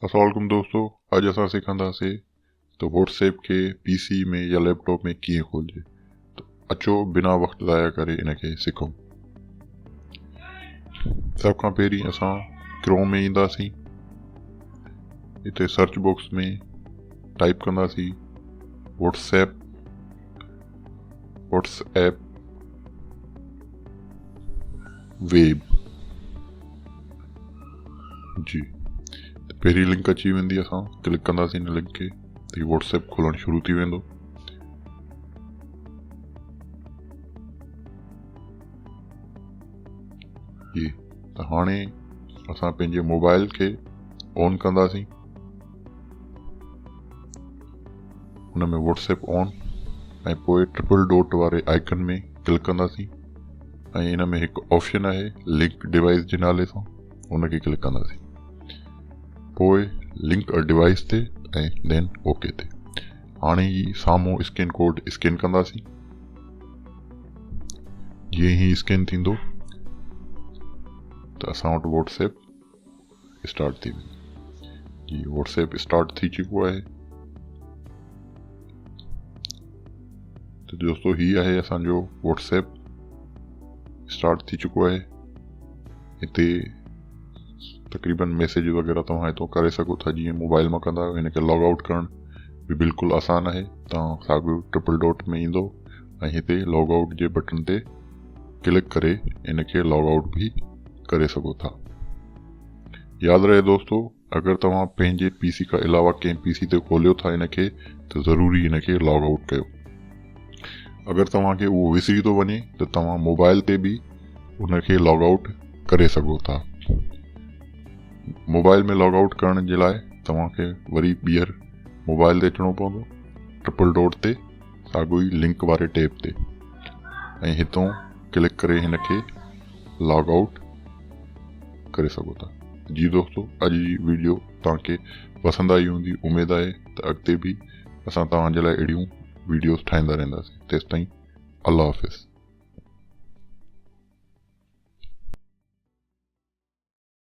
السلام عليڪم دوستو اڄ اسان سکنداسي ته واٽس ايپ کي پي سي ۾ يا ليپ ٽاپ ۾ ڪيئن کولجي ته اچو بنا وقت ضايع ڪري ان کي سکون. سڀ کان پهرين اسان ڪروم ۾ اينداسين هتي سرچ باڪس ۾ ٽائپ ڪنداسين WhatsApp WhatsApp web جي ته پهرين لنڪ اچي ويندي اسان ڪلڪ ڪنداسين ان لنڪ کي ته هي واٽس ايپ کولڻ شروع ٿي ويندو جي ته هاڻي اسان پنهنجي موبائل کي آن ڪنداسين ان ۾ واٽس ايپ آن ۽ پوء ٽرپل ڊاٽ واري آئڪن ۾ ڪلڪ ڪنداسين ۽ ان ۾ هڪ آپشن آهي لنڪ ڊوائس جي نالي سان ان کي ڪلڪ ڪنداسين پوء لنڪ ا ڊوائس تي ۽ دين اوڪي تي هاڻي هي سامهون اسڪين ڪوڊ اسڪين ڪنداسين جيئن هي اسڪين ٿيندو ته اسان وٽ واٽس ايپ اسٽارٽ ٿي ويندو جي واٽس ايپ اسٽارٽ ٿي چڪو آهي ته دوستو هي آهي اسان جو واٽس ايپ اسٽارٽ ٿي چڪو آهي هتي تقريبن ميسيج وغيره توهان هتو ڪري سگهو ٿا جيئن موبائل مان ڪندا آهيو هن کي لاگ آؤٽ ڪرڻ به بلڪل آسان آهي توهان ساڳيو ٽرپل ڊاٽ ۾ ايندو ۽ هتي لاگ آؤٽ جي بٽن تي ڪلڪ ڪري ان کي لاگ آئوٽ به ڪري سگهو ٿا. ياد رهي دوستو اگر توهان پنهنجي پي سي کان علاوه ڪنهن پي سي تي کوليو ٿا ان کي ته ضروري ان کي لاگ آئوٽ ڪيو. اگر توهان کي اهو وسري ٿو وڃي ته توهان موبائل تي به ان کي لاگ آئوٽ ڪري سگهو ٿا. موبائل ۾ لاگ آئوٽ ڪرڻ جي لاء توهان کي وري ٻيهر موبائل تي اچڻو پوندو ٽرپل ڊاٽ تي ساڳيو ئي لنڪ واري ٽيب تي ۽ هتون ڪلڪ ڪري هن کي لاگ آئوٽ ڪري سگهو ٿا. جي دوستو اڄ جي ويڊيو توهان کي پسند آئي هوندي اميد آهي ته اڳتي به اسان توهان جي لاء اهڙيون ويڊيوز ٺاهيندا رهنداسين تيستائين الله حافظ.